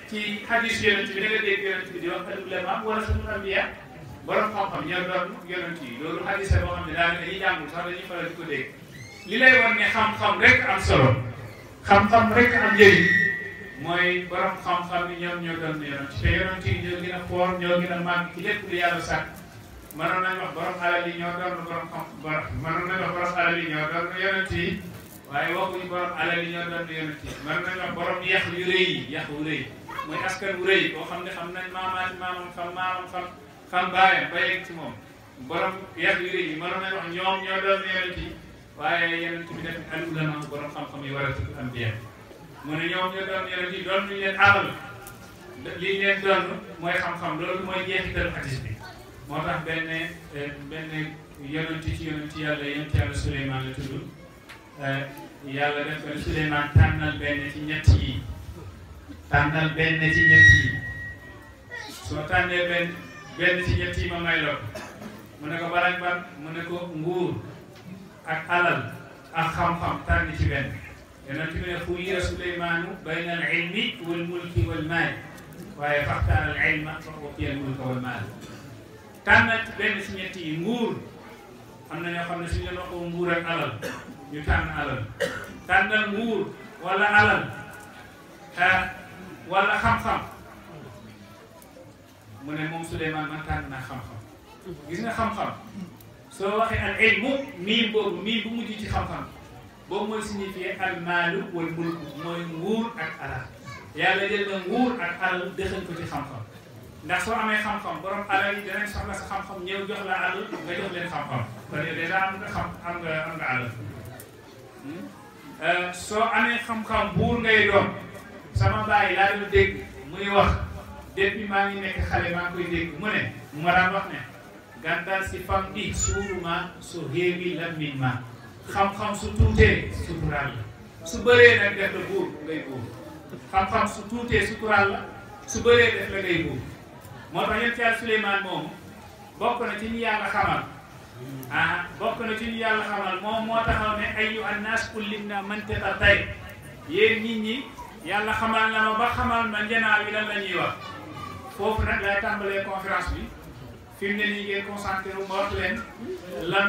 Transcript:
ci hadis yonent bi da nga dégg yonent bi di wax al ulama warasatul anbiya borom xam-xam ñoo doon yonent yi loolu hadis la boo xam ne daanaka ñi jàngul sax dañuy faral di ko dégg li lay wan ne xam-xam rek am solo xam-xam rek am njëriñ mooy borom xam-xam ni ñoom ñoo doon yonent te yonent yi ñoo gën a foor ñoo gën a màgg ci lépp lu yàlla sàkk mënoon nañ wax borom alal yi ñoo doon borom xam mënoon nañ wax borom alal yi ñoo doon yonent yi waaye waxuñu borom alal yi ñoo doon yonent yi mënoon nañ wax borom yax yu rëy yi yax wu rëy mooy askan wu rëy boo xam ne xam nañ maamam xam baayam ba yegg ci moom borom yax yu rëy yi mënoon nañ wax ñoom ñoo doon yonent yi waaye yonent bi def al ulama borom xam-xam yi warasatul anbiya mu ne ñoom ñoo doon yonent yi doon ñu leen alal li ñu leen doon mooy xam-xam loolu mooy jeexital hadis bi moo tax benn yonent ci yàlla Suleymaan la tudd yàlla def ko ne Suleymaan tànnal benn ci ñett yi soo tànnee benn ci ñett yi ma may la ko mu ne ko barañ ban mu ne ko nguur ak alal ak xam-xam tànn ci benn yonent bi ne xuyyira Suleymaanu bayna al ilmi wal mulki wal maal waaye faxtaara al ilma fa utiya al mulka wal maal tànn benn ci ñett yi nguur am na ñoo xam ne suñu leen waxoo nguur ak alal ñu tànn alal tànnal nguur wala alal wala xam-xam mu ne moom Suleymaan man tànn naa xam-xam gis nga xam-xam soo waxee al ilmu miim boobu miim bu mujj ci xam-xam boobu mooy signifié al maalu wal mulku mooy nguur ak alal yàlla jël na nguur ak alal dëxañ ko ci xam-xam ndax soo amee xam-xam borom alal yi danañ soxla sa xam-xam ñëw jox la alal nga jox leen xam-xam kon yow dèjà am nga alal soo amee xam-xam buur ngay doon sama baay laa doon dégg muy wax depuis maa ngi nekk xale maa ngi koy dégg mu ne mu ma daan wax ne gàntal si fam bi suuruma su héewi lammiñ ma xam-xam su tuutee suturaal la su bëree nag def la buur ngay buur xam-xam su tuutee suturaal la su bëree def la ngay buur moo tax yonent Yàlla Suleymaan moomu bokk na ci ñu yàlla xamal bokk na ci ñu yàlla xamal moom moo taxaw ne ayyuhan naas ullimnaa mantiqa tayr yéen nit ñi yàlla xamal na ma ba xamal ma njanaaw yi lan la ñuy wax foofu nag lay tàmbalee conférence bi fi mu ne nii ngeen concentré wu ma wax leen lan